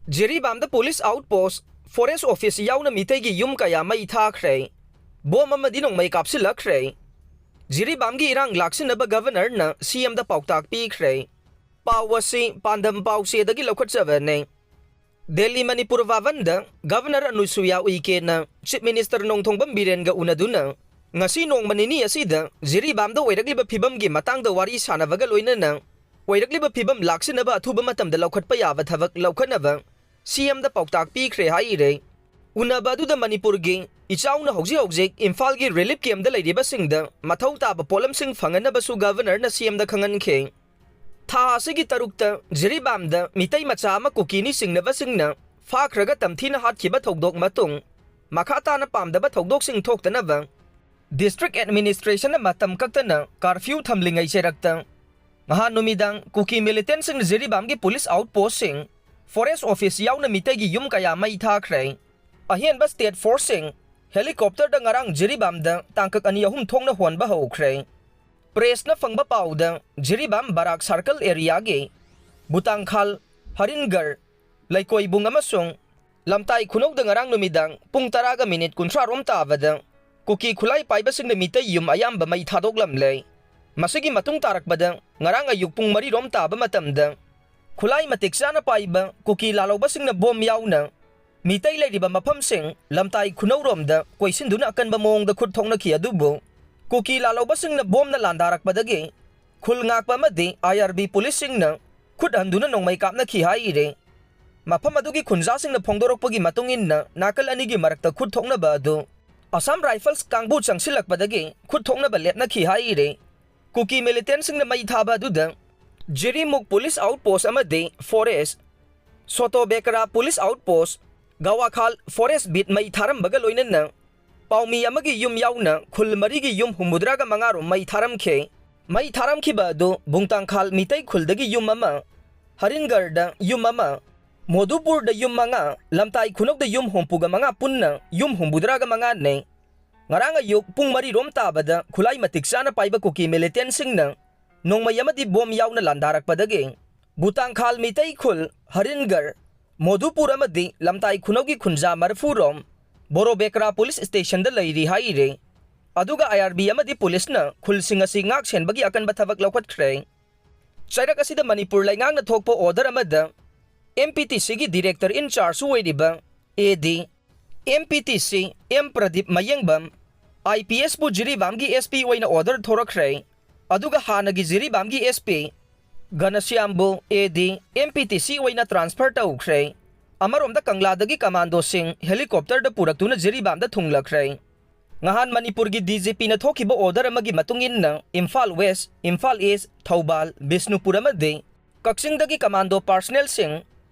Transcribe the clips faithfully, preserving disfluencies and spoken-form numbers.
ꯖꯤꯔꯤꯕꯥꯝꯗ police ꯑꯥꯎꯠꯄꯣꯁ, forest office ꯌꯥꯎꯅ ꯃꯤꯇꯩꯒꯤ ꯌꯨꯝ ꯀꯌꯥ ꯃꯩ ꯊꯥꯈ꯭ꯔꯦ꯫ ꯕꯣꯝ ꯑꯃꯗꯤ ꯅꯣꯡꯃꯩ ꯀꯥꯞꯁꯤꯜꯂꯛꯈ꯭ꯔꯦ꯫ ꯖꯤꯔꯤꯕꯥꯝꯒꯤ ꯏꯔꯥꯡ ꯂꯥꯛꯁꯤꯟꯅꯕ ꯒꯚꯔꯅꯔꯅ ꯁꯤꯑꯦꯝꯗ ꯄꯥꯎꯇꯥꯛ ꯄꯤꯈ꯭ꯔꯦ꯫ ꯄꯥꯎ ꯑꯁꯤ ꯄꯥꯟꯗꯝ ꯄꯥꯎꯆꯦꯗꯒꯤ ꯂꯧꯈꯠꯆꯕꯅꯤ꯫ ꯗꯦꯜꯂꯤ, ꯃꯅꯤꯄꯨꯔ ꯚꯕꯟꯗ ꯒꯚꯔꯅꯔ ꯑꯅꯨꯁꯨꯌꯥ ꯎꯏꯀꯦꯅ ꯆꯤꯐ ꯃꯤꯅꯤꯁꯇꯔ ꯅꯣꯡꯊꯣꯝꯕꯝ ꯕꯤꯔꯦꯟꯒ ꯎꯅꯗꯨꯅ ꯉꯁꯤ ꯅꯣꯡꯃ ꯅꯤꯅꯤ ꯑꯁꯤꯗ ꯖꯤꯔꯤꯕꯥꯝꯗ ꯑꯣꯏꯔꯛꯂꯤꯕ ꯐꯤꯕꯝꯒꯤ ꯃꯇꯥꯡꯗ ꯋꯥꯔꯤ ꯁꯥꯟꯅꯕꯒ ꯂꯣꯏꯅꯅ ꯑꯣꯏꯔꯛꯂꯤꯕ ꯐꯤꯕꯝ ꯂꯥꯛꯁꯤꯟꯅꯕ ꯑꯊꯨꯕ ꯃꯇꯝꯗ ꯂꯧꯈꯠꯄ ꯌꯥꯕ ꯊꯕꯛ ꯂꯧꯈꯠꯅꯕ ꯁꯤꯑꯦꯝꯗ ꯄꯥꯎꯇꯥꯛ ꯄꯤꯈ꯭ꯔꯦ ꯍꯥꯏꯔꯦ꯫ ꯎꯅꯕ ꯑꯗꯨꯗ ꯃꯅꯤꯄꯨꯔꯒꯤ ꯏꯆꯥꯎꯅ ꯍꯧꯖꯤꯛ ꯍꯧꯖꯤꯛ ꯏꯝꯐꯥꯜꯒꯤ ꯔꯤꯂꯤꯐ ꯀꯦꯝꯗ ꯂꯩꯔꯤꯕꯁꯤꯡꯗ ꯃꯊꯧ ꯇꯥꯕ ꯄꯣꯠꯂꯝꯁꯤꯡ ꯐꯪꯍꯟꯅꯕꯁꯨ ꯒꯚꯔꯅꯔꯅ ꯁꯤꯑꯦꯝꯗ ꯈꯪꯍꯟꯈꯤ꯫ ꯊꯥ ꯑꯁꯤꯒꯤ ꯇꯔꯨꯛꯇ ꯖꯤꯔꯤꯕꯥꯝꯗ ꯃꯤꯇꯩ ꯃꯆꯥ ꯑꯃ ꯀꯨꯀꯤꯅꯤ ꯆꯤꯡꯅꯕꯁꯤꯡꯅ ꯐꯥꯈ꯭ꯔꯒ ꯇꯝꯊꯤꯅ ꯍꯥꯠꯈꯤꯕ ꯊꯧꯗꯣꯛ ꯃꯇꯨꯡ, ꯃꯈꯥ ꯇꯥꯅ ꯄꯥꯝꯗꯕ ꯊꯧꯗꯣꯛꯁꯤꯡ ꯊꯣꯛꯇꯅꯕ ꯗꯤꯁꯇ꯭ꯔꯤꯛ ꯑꯦꯗꯃꯤꯅꯤꯁꯇ꯭ꯔꯦꯁꯟꯅ ꯃꯇꯝ ꯀꯛꯇꯅ ꯀꯥꯔꯐ꯭ꯌꯨ ꯊꯝꯂꯤꯉꯩ ꯆꯩꯔꯛꯇ ꯅꯍꯥꯟ ꯅꯨꯃꯤꯗꯥꯡ ꯀꯨꯀꯤ ꯃꯤꯂꯤꯇꯦꯟꯁꯤꯡꯅ ꯖꯤꯔꯤꯕꯥꯝꯒꯤ ꯄꯨꯂꯤꯁ ꯑꯥꯎꯠꯄꯣꯁꯁꯤꯡ, ꯐꯣꯔꯦꯁ ꯑꯣꯐꯤꯁ ꯌꯥꯎꯅ ꯃꯤꯇꯩꯒꯤ ꯌꯨꯝ ꯀꯌꯥ ꯃꯩ ꯊꯥꯈ꯭ꯔꯦ꯫ ꯑꯍꯦꯟꯕ ꯁ꯭ꯇꯦꯠ ꯐꯣꯔꯁꯁꯤꯡ ꯍꯦꯂꯤꯀꯣꯞꯇꯔꯗ ꯉꯔꯥꯡ ꯖꯤꯔꯤꯕꯥꯝꯗ ꯇꯥꯡꯀꯛ ꯑꯅꯤ ꯑꯍꯨꯝ ꯊꯣꯛꯅ ꯍꯣꯟꯕ ꯍꯧꯈ꯭ꯔꯦ꯫ ꯄ꯭ꯔꯦꯁꯅ ꯐꯪꯕ ꯄꯥꯎꯗ, ꯖꯤꯔꯤꯕꯥꯝ ꯕꯔꯥꯛ ꯁꯥꯔꯀꯜ ꯑꯦꯔꯤꯌꯥꯒꯤ ꯕꯨꯇꯥꯡꯈꯥꯜ, ꯍꯔꯤꯟꯒꯔ, ꯂꯩꯀꯣꯏꯕꯨꯡ ꯑꯃꯁꯨꯡ ꯂꯝꯇꯥꯏ ꯈꯨꯅꯧꯗ ꯉꯔꯥꯡ ꯅꯨꯃꯤꯗꯥꯡ ꯄꯨꯡ ꯇꯔꯥꯒ ꯃꯤꯅꯤꯠ ꯀꯨꯟꯊ꯭ꯔꯥ ꯔꯣꯝ ꯇꯥꯕꯗ ꯀꯨꯀꯤ ꯈꯨꯠꯂꯥꯏ ꯄꯥꯏꯕꯁꯤꯡꯅ ꯃꯤꯇꯩ ꯌꯨꯝ ꯑꯌꯥꯝꯕ ꯃꯩ ꯊꯥꯗꯣꯛꯂꯝꯂꯦ꯫ ꯃꯁꯤꯒꯤ ꯃꯇꯨꯡ ꯇꯥꯔꯛꯄꯗ ꯉꯔꯥꯡ ꯑꯌꯨꯛ ꯄꯨꯡ ꯃꯔꯤ ꯔꯣꯝ ꯇꯥꯕ ꯃꯇꯝꯗ ꯈꯨꯠꯂꯥꯏ ꯃꯇꯤꯛ ꯆꯥꯅ ꯄꯥꯏꯕ ꯀꯨꯀꯤ ꯂꯥꯜꯍꯧꯕꯁꯤꯡꯅ ꯕꯣꯝ ꯌꯥꯎꯅ ꯃꯤꯇꯩ ꯂꯩꯔꯤꯕ ꯃꯐꯝꯁꯤꯡ ꯂꯝꯇꯥꯏ ꯈꯨꯅꯧꯔꯣꯝꯗ ꯀꯣꯏꯁꯤꯟꯗꯨꯅ ꯑꯀꯟꯕ ꯃꯑꯣꯡꯗ ꯈꯨꯠ ꯊꯣꯛꯅꯈꯤ꯫ ꯑꯗꯨꯕꯨ ꯀꯨꯀꯤ ꯂꯥꯜꯍꯧꯕꯁꯤꯡꯅ ꯕꯣꯝꯅ ꯂꯥꯟꯗꯥꯔꯛꯄꯗꯒꯤ ꯈꯨꯜ ꯉꯥꯛꯄ ꯑꯃꯗꯤ ꯑꯥꯏ ꯑꯥꯔ ꯕꯤ ꯄꯨꯂꯤꯁꯁꯤꯡꯅ ꯈꯨꯠ ꯍꯟꯗꯨꯅ ꯅꯣꯡꯃꯩ ꯀꯥꯞꯅꯈꯤ ꯍꯥꯏꯔꯤ꯫ ꯃꯐꯝ ꯑꯗꯨꯒꯤ ꯈꯨꯟꯖꯥꯁꯤꯡꯅ ꯐꯣꯡꯗꯣꯔꯛꯄꯒꯤ ꯃꯇꯨꯡ ꯏꯟꯅ ꯅꯥꯀꯜ ꯑꯅꯤꯒꯤ ꯃꯔꯛꯇ ꯈꯨꯠ ꯊꯣꯛꯅꯕ ꯑꯗꯨ ꯑꯁꯥꯝ ꯔꯥꯏꯐꯜꯁ ꯀꯥꯡꯕꯨ ꯆꯪꯁꯤꯜꯂꯛꯄꯗꯒꯤ ꯈꯨꯠ ꯊꯣꯛꯅꯕ ꯂꯦꯞꯅꯈꯤ ꯍꯥꯏꯔꯤ꯫ ꯀꯨꯀꯤ ꯃꯤꯂꯤꯇꯦꯟꯁꯤꯡꯅ ꯃꯩ ꯊꯥꯕ ꯑꯗꯨꯗ ꯖꯤꯔꯤꯃꯨꯛ ꯄꯨꯂꯤꯁ ꯑꯥꯎꯠ ꯄꯣꯁ ꯑꯃꯗꯤ ꯐꯣꯔꯦꯁ, ꯁꯣꯇꯣꯕꯦꯀꯔꯥ ꯄꯨꯂꯤꯁ ꯑꯥꯎꯠ ꯄꯣꯁ, ꯒꯋꯥꯈꯥꯜ ꯐꯣꯔꯦꯁ ꯕꯤꯠ ꯃꯩ ꯊꯥꯔꯝꯕꯒ ꯂꯣꯏꯅꯅ ꯄꯥꯎꯃꯤ ꯑꯃꯒꯤ ꯌꯨꯝ ꯌꯥꯎꯅ ꯈꯨꯜ ꯃꯔꯤꯒꯤ ꯌꯨꯝ ꯍꯨꯝꯐꯨꯇꯔꯥꯒ ꯃꯉꯥ ꯔꯣꯝ ꯃꯩ ꯊꯥꯔꯝꯈꯤ꯫ ꯃꯩ ꯊꯥꯔꯝꯈꯤꯕ ꯑꯗꯨ ꯕꯨꯡꯇꯥꯡꯈꯥꯜ ꯃꯤꯇꯩ ꯈꯨꯜꯗꯒꯤ ꯌꯨꯝ ꯑꯃ, ꯍꯔꯤꯟꯒꯔꯗ ꯌꯨꯝ ꯑꯃ, ꯃꯣꯗꯨꯄꯨꯔꯗ ꯌꯨꯝ ꯃꯉꯥ, ꯂꯝꯇꯥꯏ ꯈꯨꯅꯧꯗ ꯌꯨꯝ ꯍꯨꯝꯐꯨꯒ ꯃꯉꯥ, ꯄꯨꯟꯅ ꯌꯨꯝ ꯍꯨꯝꯐꯨꯇꯔꯥꯒ ꯃꯉꯥꯅꯤ꯫ ꯉꯔꯥꯡ ꯑꯌꯨꯛ ꯄꯨꯡ ꯃꯔꯤ ꯔꯣꯝ ꯇꯥꯕꯗ ꯈꯨꯠꯂꯥꯏ ꯃꯇꯤꯛ ꯆꯥꯅ ꯄꯥꯏꯕ ꯀꯨꯀꯤ ꯃꯤꯂꯤꯇꯦꯟꯁꯤꯡꯅ ꯅꯣꯡꯃꯩ ꯑꯃꯗꯤ ꯕꯣꯝ ꯌꯥꯎꯅ ꯂꯥꯟꯗꯥꯔꯛꯄꯗꯒꯤ ꯕꯨꯇꯥꯡꯈꯥꯜ ꯃꯤꯇꯩ ꯈꯨꯜ, ꯍꯔꯤꯟꯒꯔ, ꯃꯣꯗꯨꯄꯨꯔ ꯑꯃꯗꯤ ꯂꯝꯇꯥꯏ ꯈꯨꯅꯧꯒꯤ ꯈꯨꯟꯖꯥ ꯃꯔꯤꯐꯨ ꯔꯣꯝ ꯕꯣꯔꯣꯕꯦꯀ꯭ꯔꯥ ꯄꯨꯂꯤꯁ ꯁ꯭ꯇꯦꯁꯟꯗ ꯂꯩꯔꯤ ꯍꯥꯏꯔꯤ꯫ ꯑꯗꯨꯒ ꯑꯥꯏ ꯑꯥꯔ ꯕꯤ ꯑꯃꯗꯤ ꯄꯨꯂꯤꯁꯅ ꯈꯨꯜꯁꯤꯡ ꯑꯁꯤ ꯉꯥꯛ ꯁꯦꯟꯕꯒꯤ ꯑꯀꯟꯕ ꯊꯕꯛ ꯂꯧꯈꯠꯈ꯭ꯔꯦ꯫ ꯆꯩꯔꯛ ꯑꯁꯤꯗ ꯃꯅꯤꯄꯨꯔ ꯂꯩꯉꯥꯛꯅ ꯊꯣꯛꯄ ꯑꯣꯔꯗꯔ ꯑꯃꯗ ꯑꯦꯝ ꯄꯤ ꯇꯤ ꯁꯤꯒꯤ ꯗꯤꯔꯦꯛꯇꯔ ꯏꯟ ꯆꯥꯔꯖꯁꯨ ꯑꯣꯏꯔꯤꯕ A D M P T C M Pradip Mayengbam I P ꯑꯦꯁꯄꯨ ꯖꯤꯔꯤꯕꯥꯝꯒꯤ ꯑꯦꯁ ꯄꯤ ꯑꯣꯏꯅ ꯑꯣꯔꯗꯔ ꯊꯣꯔꯛꯈ꯭ꯔꯦ꯫ ꯑꯗꯨꯒ ꯍꯥꯟꯅꯒꯤ ꯖꯤꯔꯤꯕꯥꯝꯒꯤ ꯑꯦꯁ ꯄꯤ ꯘꯅꯁ꯭ꯌꯥꯝꯕꯨ ꯑꯦ ꯗꯤ ꯑꯦꯝ ꯄꯤ ꯇꯤ ꯁꯤ ꯑꯣꯏꯅ ꯇ꯭ꯔꯥꯟꯁꯐꯔ ꯇꯧꯈ꯭ꯔꯦ꯫ ꯑꯃꯔꯣꯝꯗ ꯀꯪꯂꯥꯗꯒꯤ ꯀꯃꯥꯟꯗꯣꯁꯤꯡ ꯍꯦꯂꯤꯀꯣꯞꯇꯔꯗ ꯄꯨꯔꯛꯇꯨꯅ ꯖꯤꯔꯤꯕꯥꯝꯗ ꯊꯨꯡꯂꯈ꯭ꯔꯦ꯫ ꯉꯍꯥꯟ ꯃꯅꯤꯄꯨꯔꯒꯤ ꯗꯤ ꯖꯤ ꯄꯤꯅ ꯊꯣꯛꯈꯤꯕ ꯑꯣꯔꯗꯔ ꯑꯃꯒꯤ ꯃꯇꯨꯡ ꯏꯟꯅ ꯏꯝꯐꯥꯜ ꯋꯦꯁ, ꯏꯝꯐꯥꯜ ꯏꯁ, ꯊꯧꯕꯥꯜ, ꯕꯤꯁꯅꯨꯄꯨꯔ ꯑꯃꯗꯤ ꯀꯛꯆꯤꯡꯗꯒꯤ ꯀꯃꯥꯟꯗꯣ ꯄꯥꯔꯁꯅꯦꯜꯁꯤꯡ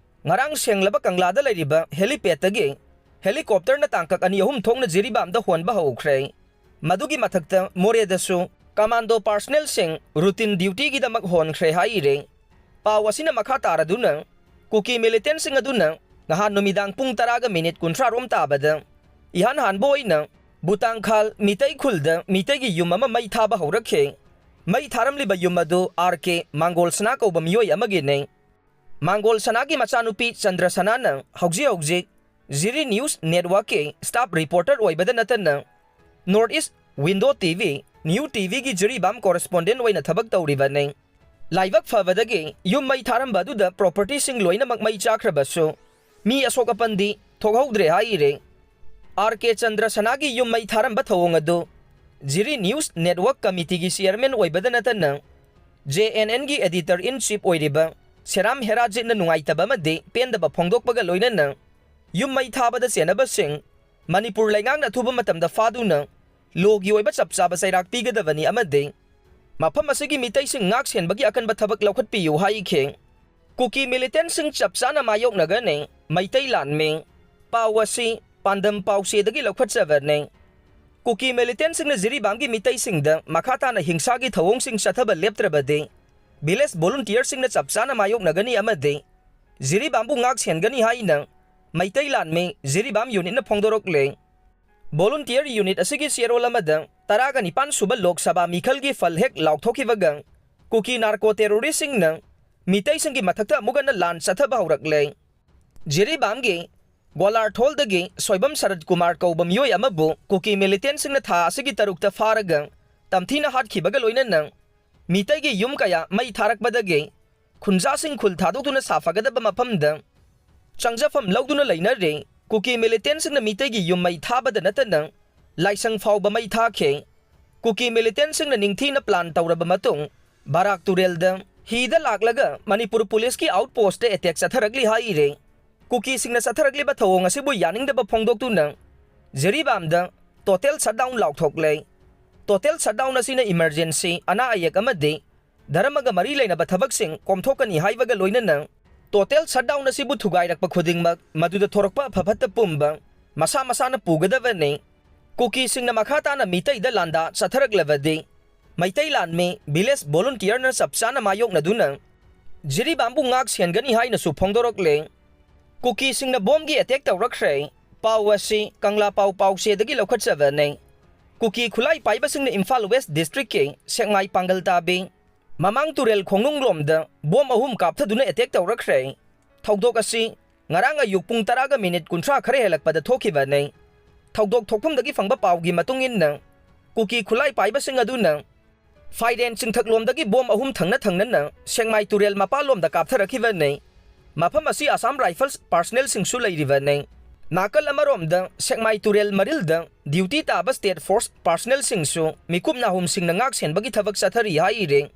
ꯉꯔꯥꯡ ꯁꯦꯡꯂꯕ ꯀꯪꯂꯥꯗ ꯂꯩꯔꯤꯕ ꯍꯦꯂꯤꯄꯦꯗꯇꯒꯤ ꯍꯦꯂꯤꯀꯣꯞꯇꯔꯅ ꯇꯥꯡꯀꯛ ꯑꯅꯤ ꯑꯍꯨꯝ ꯊꯣꯛꯅ ꯖꯤꯔꯤꯕꯥꯝꯗ ꯍꯣꯟꯕ ꯍꯧꯈ꯭ꯔꯦ꯫ ꯃꯗꯨꯒꯤ ꯃꯊꯛꯇ ꯃꯣꯔꯦꯗꯁꯨ ꯀꯃꯥꯟꯗꯣ ꯄꯥꯔꯁꯅꯦꯜꯁꯤꯡ ꯔꯨꯇꯤꯟ ꯗ꯭ꯌꯨꯇꯤꯒꯤꯗꯃꯛ ꯍꯣꯟꯈ꯭ꯔꯦ ꯍꯥꯏꯔꯤ꯫ ꯄꯥꯎ ꯑꯁꯤꯅ ꯃꯈꯥ ꯇꯥꯔꯗꯨꯅ ꯀꯨꯀꯤ ꯃꯤꯂꯤꯇꯦꯟꯁꯤꯡ ꯑꯗꯨꯅ ꯅꯍꯥꯟ ꯅꯨꯃꯤꯗꯥꯡ ꯄꯨꯡ ꯇꯔꯥꯒ ꯃꯤꯅꯤꯠ ꯀꯨꯟꯊ꯭ꯔꯥ ꯔꯣꯝ ꯇꯥꯕꯗ ꯏꯍꯥꯟ ꯍꯥꯟꯕ ꯑꯣꯏꯅ ꯕꯨꯇꯥꯡꯈꯥꯜ ꯃꯤꯇꯩ ꯈꯨꯜꯗ ꯃꯤꯇꯩꯒꯤ ꯌꯨꯝ ꯑꯃ ꯃꯩ ꯊꯥꯕ ꯍꯧꯔꯛꯈꯤ꯫ ꯃꯩ ꯊꯥꯔꯝꯂꯤꯕ ꯌꯨꯝ ꯑꯗꯨ ꯑꯥꯔ ꯀꯦ ꯃꯥꯡꯒꯣꯜ ꯁꯅꯥ ꯀꯧꯕ ꯃꯤꯑꯣꯏ ꯑꯃꯒꯤꯅꯤ꯫ ꯃꯥꯡꯒꯣꯜ ꯁꯅꯥꯒꯤ ꯃꯆꯥꯅꯨꯄꯤ ꯆꯟꯗ꯭ꯔ ꯁꯅꯥꯅ ꯍꯧꯖꯤꯛ ꯍꯧꯖꯤꯛ ꯖꯤꯔꯤ ꯅ꯭ꯌꯨꯁ ꯅꯦꯠꯋꯥꯔꯛꯀꯤ ꯁ꯭ꯇꯥꯐ ꯔꯤꯄꯣꯔꯇꯔ ꯑꯣꯏꯕꯗ ꯅꯠꯇꯅ north east window T V, new T ꯚꯤꯒꯤ ꯖꯤꯔꯤꯕꯥꯝ ꯀꯣꯔꯦꯁꯄꯣꯟꯗꯦꯟꯠ ꯑꯣꯏꯅ ꯊꯕꯛ ꯇꯧꯔꯤꯕꯅꯤ꯫ ꯂꯥꯏꯕꯛ ꯐꯕꯗꯒꯤ ꯌꯨꯝ ꯃꯩ ꯊꯥꯔꯝꯕ ꯑꯗꯨꯗ ꯄ꯭ꯔꯣꯄꯔꯇꯤꯁꯤꯡ ꯂꯣꯏꯅꯃꯛ ꯃꯩ ꯆꯥꯈ꯭ꯔꯕꯁꯨ ꯃꯤ ꯑꯁꯣꯛ ꯑꯄꯟꯗꯤ ꯊꯣꯛꯍꯧꯗ꯭ꯔꯦ ꯍꯥꯏꯔꯦ꯫ ꯑꯥꯔ ꯀꯦ ꯆꯟꯗ꯭ꯔ ꯁꯅꯥꯒꯤ ꯌꯨꯝ ꯃꯩ ꯊꯥꯔꯝꯕ ꯊꯧꯑꯣꯡ ꯑꯗꯨ ꯖꯤꯔꯤ ꯅ꯭ꯌꯨꯁ ꯅꯦꯠꯋꯥꯔꯛ ꯀꯃꯤꯇꯤꯒꯤ ꯆꯤꯌꯔꯃꯦꯟ ꯑꯣꯏꯕꯗ ꯅꯠꯇꯅ J and ꯑꯦꯟꯒꯤ editor in chief ꯑꯣꯏꯔꯤꯕ ꯁꯦꯔꯥꯝ ꯍꯦꯔꯥꯖꯤꯠꯅ ꯅꯨꯡꯉꯥꯏꯇꯕ ꯑꯃꯗꯤ ꯄꯦꯟꯗꯕ ꯐꯣꯡꯗꯣꯛꯄꯒ ꯂꯣꯏꯅꯅ ꯌꯨꯝ ꯃꯩ ꯊꯥꯕꯗ ꯆꯦꯟꯅꯕꯁꯤꯡ ꯃꯅꯤꯄꯨꯔ ꯂꯩꯉꯥꯛꯅ ꯑꯊꯨꯕ ꯃꯇꯝꯗ ꯐꯥꯗꯨꯅ ꯂꯣꯒꯤ ꯑꯣꯏꯕ ꯆꯞ ꯆꯥꯕ ꯆꯩꯔꯥꯛ ꯄꯤꯒꯗꯕꯅꯤ ꯑꯃꯗꯤ ꯃꯐꯝ ꯑꯁꯤꯒꯤ ꯃꯤꯇꯩꯁꯤꯡ ꯉꯥꯛ ꯁꯦꯟꯕꯒꯤ ꯑꯀꯟꯕ ꯊꯕꯛ ꯂꯧꯈꯠꯄꯤꯌꯨ ꯍꯥꯏꯈꯤ꯫ ꯀꯨꯀꯤ ꯃꯤꯂꯤꯇꯦꯟꯁꯤꯡ ꯆꯞ ꯆꯥꯅ ꯃꯥꯌꯣꯛꯅꯒꯅꯤ꯫ ꯃꯩꯇꯩ ꯂꯥꯟꯃꯤ꯫ ꯄꯥꯎ ꯑꯁꯤ ꯄꯥꯟꯗꯝ ꯄꯥꯎꯆꯦꯗꯒꯤ ꯂꯧꯈꯠꯆꯕꯅꯤ꯫ ꯀꯨꯀꯤ ꯃꯤꯂꯤꯇꯦꯟꯁꯤꯡꯅ ꯖꯤꯔꯤꯕꯥꯝꯒꯤ ꯃꯤꯇꯩꯁꯤꯡꯗ ꯃꯈꯥ ꯇꯥꯅ ꯍꯤꯡꯁꯥꯒꯤ ꯊꯧꯑꯣꯡꯁꯤꯡ ꯆꯠꯊꯕ ꯂꯦꯞꯇ꯭ꯔꯕꯗꯤ ꯚꯤꯂꯦꯖ ꯚꯣꯂꯨꯟꯇꯤꯌꯔꯁꯤꯡꯅ ꯆꯞ ꯆꯥꯅ ꯃꯥꯌꯣꯛꯅꯒꯅꯤ ꯑꯃꯗꯤ ꯖꯤꯔꯤꯕꯥꯝꯕꯨ ꯉꯥꯛ ꯁꯦꯟꯒꯅꯤ ꯍꯥꯏꯅ ꯃꯩꯇꯩ ꯂꯥꯟꯃꯤ ꯖꯤꯔꯤꯕꯥꯝ ꯌꯨꯅꯤꯠꯅ ꯐꯣꯡꯗꯣꯔꯛꯂꯦ꯫ ꯚꯣꯂꯨꯟꯇꯤꯌꯔ ꯌꯨꯅꯤꯠ ꯑꯁꯤꯒꯤ ꯆꯦꯔꯣꯜ ꯑꯃꯗ ꯇꯔꯥꯒ ꯅꯤꯄꯥꯟ ꯁꯨꯕ ꯂꯣꯛ ꯁꯚꯥ ꯃꯤꯈꯜꯒꯤ ꯐꯜ ꯍꯦꯛ ꯂꯥꯎꯊꯣꯛꯈꯤꯕꯒ ꯀꯨꯀꯤ ꯅꯥꯔꯀꯣ ꯇꯦꯔꯣꯔꯤꯁꯁꯤꯡꯅ ꯃꯤꯇꯩꯁꯤꯡꯒꯤ ꯃꯊꯛꯇ ꯑꯃꯨꯛ ꯍꯟꯅ ꯂꯥꯟ ꯆꯠꯊꯕ ꯍꯧꯔꯛꯂꯦ꯫ ꯖꯤꯔꯤꯕꯥꯝꯒꯤ ꯒꯣꯂꯥꯔꯊꯣꯜꯗꯒꯤ ꯁꯣꯏꯕꯝ ꯁꯔꯠ ꯀꯨꯃꯥꯔ ꯀꯧꯕ ꯃꯤꯑꯣꯏ ꯑꯃꯕꯨ ꯀꯨꯀꯤ ꯃꯤꯂꯤꯇꯦꯟꯁꯤꯡꯅ ꯊꯥ ꯑꯁꯤꯒꯤ ꯇꯔꯨꯛꯇ ꯐꯥꯔꯒ ꯇꯝꯊꯤꯅ ꯍꯥꯠꯈꯤꯕꯒ ꯂꯣꯏꯅꯅ ꯃꯤꯇꯩꯒꯤ ꯌꯨꯝ ꯀꯌꯥ ꯃꯩ ꯊꯥꯔꯛꯄꯗꯒꯤ ꯈꯨꯟꯖꯥꯁꯤꯡ ꯈꯨꯜ ꯊꯥꯗꯣꯛꯇꯨꯅ ꯁꯥꯐꯒꯗꯕ ꯃꯐꯝꯗ ꯆꯪꯖꯐꯝ ꯂꯧꯗꯨꯅ ꯂꯩꯅꯔꯦ꯫ ꯀꯨꯀꯤ ꯃꯤꯂꯤꯇꯦꯟꯁꯤꯡꯅ ꯃꯤꯇꯩꯒꯤ ꯌꯨꯝ ꯃꯩ ꯊꯥꯕꯗ ꯅꯠꯇꯅ ꯂꯥꯏꯁꯪ ꯐꯥꯎꯕ ꯃꯩ ꯊꯥꯈꯤ꯫ ꯀꯨꯀꯤ ꯃꯤꯂꯤꯇꯦꯟꯁꯤꯡꯅ ꯅꯤꯡꯊꯤꯅ ꯄ꯭ꯂꯥꯟ ꯇꯧꯔꯕ ꯃꯇꯨꯡ ꯕꯔꯥꯛ ꯇꯨꯔꯦꯜꯗ ꯍꯤꯗ ꯂꯥꯛꯂꯒ ꯃꯅꯤꯄꯨꯔ ꯄꯨꯂꯤꯁꯀꯤ ꯑꯥꯎꯠ ꯄꯣꯁꯇ ꯑꯦꯇꯦꯛ ꯆꯠꯊꯔꯛꯂꯤ ꯍꯥꯏꯔꯦ꯫ ꯀꯨꯀꯤꯁꯤꯡꯅ ꯆꯠꯊꯔꯛꯂꯤꯕ ꯊꯧꯑꯣꯡ ꯑꯁꯤꯕꯨ ꯌꯥꯅꯤꯡꯗꯕ ꯐꯣꯡꯗꯣꯛꯇꯨꯅ ꯖꯤꯔꯤꯕꯥꯝꯗ ꯇꯣꯇꯦꯜ ꯁꯠꯗꯥꯎꯟ ꯂꯥꯎꯊꯣꯛꯂꯦ꯫ ꯇꯣꯇꯦꯜ ꯁꯠꯗꯥꯎꯟ ꯑꯁꯤꯅ ꯏꯃꯔꯖꯦꯟꯁꯤ, ꯑꯅꯥ ꯑꯌꯦꯛ ꯑꯃꯗꯤ ꯙꯔꯃꯒ ꯃꯔꯤ ꯂꯩꯅꯕ ꯊꯕꯛꯁꯤꯡ ꯀꯣꯝꯊꯣꯛꯀꯅꯤ ꯍꯥꯏꯕꯒ ꯂꯣꯏꯅꯅ ꯇꯣꯇꯦꯜ ꯁꯠꯗꯥꯎꯟ ꯑꯁꯤꯕꯨ ꯊꯨꯒꯥꯏꯔꯛꯄ ꯈꯨꯗꯤꯡꯃꯛ ꯃꯗꯨꯗ ꯊꯣꯔꯛꯄ ꯑꯐ ꯐꯠꯇ ꯄꯨꯝꯕ ꯃꯁꯥ ꯃꯁꯥꯅ ꯄꯨꯒꯗꯕꯅꯤ꯫ ꯀꯨꯀꯤꯁꯤꯡꯅ ꯃꯈꯥ ꯇꯥꯅ ꯃꯤꯇꯩꯗ ꯂꯥꯟꯗꯥ ꯆꯠꯊꯔꯛꯂꯕꯗꯤ ꯃꯩꯇꯩ ꯂꯥꯟꯃꯤ ꯚꯤꯂꯦꯖ ꯚꯣꯂꯨꯟꯇꯤꯌꯔꯅ ꯆꯞ ꯆꯥꯅ ꯃꯥꯌꯣꯛꯅꯗꯨꯅ ꯖꯤꯔꯤꯕꯥꯝꯕꯨ ꯉꯥꯛ ꯁꯦꯟꯒꯅꯤ ꯍꯥꯏꯅꯁꯨ ꯐꯣꯡꯗꯣꯔꯛꯂꯦ꯫ ꯀꯨꯀꯤꯁꯤꯡꯅ ꯕꯣꯝꯒꯤ ꯑꯦꯇꯦꯛ ꯇꯧꯔꯛꯈ꯭ꯔꯦ꯫ ꯄꯥꯎ ꯑꯁꯤ ꯀꯪꯂꯥ ꯄꯥꯎ ꯄꯥꯎꯆꯦꯗꯒꯤ ꯂꯧꯈꯠꯆꯕꯅꯤ꯫ ꯀꯨꯀꯤ ꯈꯨꯠꯂꯥꯏ ꯄꯥꯏꯕꯁꯤꯡꯅ ꯏꯝꯐꯥꯜ ꯋꯦꯁ ꯗꯤꯁꯇ꯭ꯔꯤꯛꯀꯤ ꯁꯦꯛꯃꯥꯏ ꯄꯥꯡꯒꯜ ꯇꯥꯕꯤ ꯃꯃꯥꯡ ꯇꯨꯔꯦꯜ ꯈꯣꯡꯅꯨꯡꯂꯣꯝꯗ ꯕꯣꯝ ꯑꯍꯨꯝ ꯀꯥꯞꯊꯗꯨꯅ ꯑꯦꯇꯦꯛ ꯇꯧꯔꯛꯈ꯭ꯔꯦ꯫ ꯊꯧꯗꯣꯛ ꯑꯁꯤ ꯉꯔꯥꯡ ꯑꯌꯨꯛ ꯄꯨꯡ ꯇꯔꯥꯒ ꯃꯤꯅꯤꯠ ꯀꯨꯟꯊ꯭ꯔꯥ ꯈꯔ ꯍꯦꯜꯂꯛꯄꯗ ꯊꯣꯛꯈꯤꯕꯅꯤ꯫ ꯊꯧꯗꯣꯛ ꯊꯣꯛꯐꯝꯗꯒꯤ ꯐꯪꯕ ꯄꯥꯎꯒꯤ ꯃꯇꯨꯡ ꯏꯟꯅ ꯀꯨꯀꯤ ꯈꯨꯠꯂꯥꯏ ꯄꯥꯏꯕꯁꯤꯡ ꯑꯗꯨꯅ ꯐꯥꯏꯔꯦꯟ ꯆꯤꯡꯊꯛꯂꯣꯝꯗꯒꯤ ꯕꯣꯝ ꯑꯍꯨꯝ ꯊꯪꯅ ꯊꯪꯅꯅ ꯁꯦꯛꯃꯥꯏ ꯇꯨꯔꯦꯜ ꯃꯄꯥꯜꯂꯣꯝꯗ ꯀꯥꯞꯊꯔꯛꯈꯤꯕꯅꯤ꯫ ꯃꯐꯝ ꯑꯁꯤ ꯑꯁꯥꯝ ꯔꯥꯏꯐꯜꯁ ꯄꯥꯔꯁꯅꯦꯜꯁꯤꯡꯁꯨ ꯂꯩꯔꯤꯕꯅꯤ꯫ ꯅꯥꯀꯜ ꯑꯃꯔꯣꯝꯗ ꯁꯦꯛꯃꯥꯏ ꯇꯨꯔꯦꯜ ꯃꯔꯤꯜꯗ ꯗ꯭ꯌꯨꯇꯤ ꯇꯥꯕ ꯁ꯭ꯇꯦꯠ ꯐꯣꯔꯁ ꯄꯥꯔꯁꯅꯦꯜꯁꯤꯡꯁꯨ ꯃꯤꯀꯨꯞ ꯅꯥꯍꯨꯝꯁꯤꯡꯅ ꯉꯥꯛ ꯁꯦꯟꯕꯒꯤ ꯊꯕꯛ ꯆꯠꯊꯔꯤ ꯍꯥꯏꯔꯤ꯫